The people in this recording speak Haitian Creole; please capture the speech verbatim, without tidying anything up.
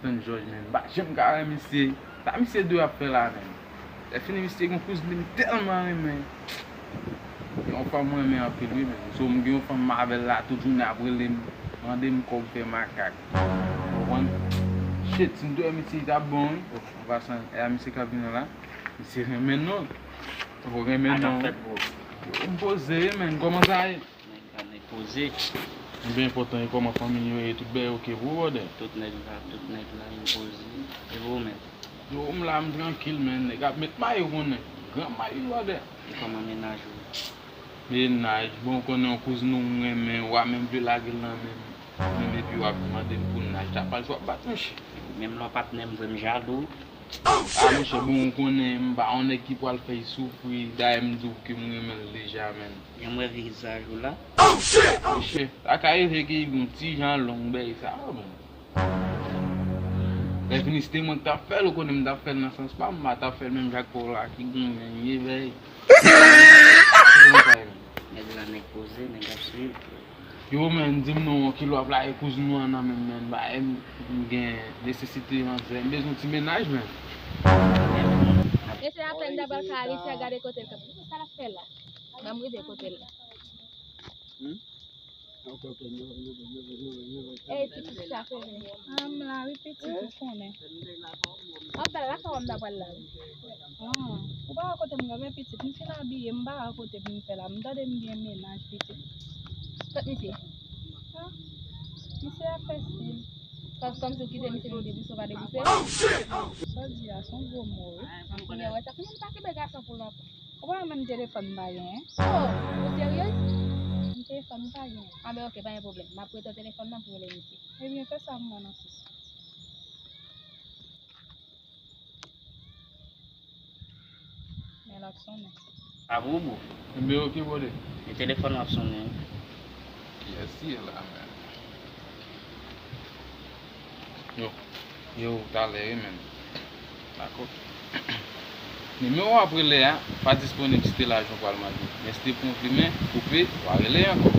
Tann Jòj, men m pa janm ka wè misye. Sa misye dwe ap fè la, men? Lè fini, misye gen yon kouzin li m tèlman renmen. Gen yon fanm mwen renmen anpil, wi, men. So, m gen yon fanm m avè l la, tout jounen ap rele m, mande m kòb, fè makak. Ou konprann? Shit, si m te wè misye, li t ap bon, wi. An pasan, e a misye k ap vin la. Misye renmen non. Ou renmen non. Sa k ap fèt, bro? Yo, m poze, men. Kòman sa ye? Nèg la, nèg poze. Byen enpòtan, e kòman fanmi yo ye? Tout bagay oke pou ou, brother? Tout nèg la, tout nèg la, yo poze. E pou ou menm? Yo, m la, m trankil, men. Nèg ap met may, ou konnen. Gran may, brother. E kòman mennaj ou? Mennaj, bon, ou konnen yon kouzin ou m renmen, w a menm vle lage l nan men m. Menm epi w ap mande m pou naj. Ta pral fè w ap bat, monchè. Menm lè w patnè m vre, m jalou. A, monchè, bon, ou konnen m pa yon nèg ki pral fè l soufri. Dayè, m di w ke m renmen l deja, men. Jan m wè vizaj ou la. Monchè, sa ka rive ke li gen yon ti jan long, bèy sa, men. Lè fini, se te mwen ki t ap fè l, ou konnen m t ap fè l nan sans pa m, m pa t ap fè l menm jan ak pa w la ki gen yon vèy. Nèg la, nèg poze, nèg ap swiv. Yo, men, di m non, kilè w ap lage kouzin ou an nan men m, men, ba, m gen nesesite manzè, m bezwen ti mennaj, men. Mesye, apèn m ta pral ka Ayiti a, gade kote l kanpe. Sa l ap fè la? Ban m rive kote l. Ey, pitit, sa fè men. A, m la wi, pitit, ou konnen. An pral la, kòman m ta pral la wi. A, ou pa wè kote m kanpe, pitit? M fin abiye, m pa wè kote pou m fè la. M tande m gen mennaj, pitit. Kot misye? A, misye ap fè stil. Kòm, kòmsi w kite misye vin debouse, w pa debouse. Sa w di a, se yon gwo mo wi. Kounye a, wè sa, kounye a m pa kenbe gason pou lontan. Ou pa wè menm telefòn m pa genyen? Oh, ou seryez? M telefòn m pa genyen. A ben, oke, pa gen pwoblèm. M ap prete w telefòn nan pou w rele misye. Ebyen, fè sa pou mwen non, sis. Men l ap sonnen. A pou ou, bro? Ebyen, oke, brother. E telefòn w ap sonnen. Kiyès ki ye la, men? Yo, yo, talè wi, men. Dakò. Nimewo w ap rele a pa disponib, si te lajan w pral mande. Men si te pran plimen, koupe, w a rele ankò.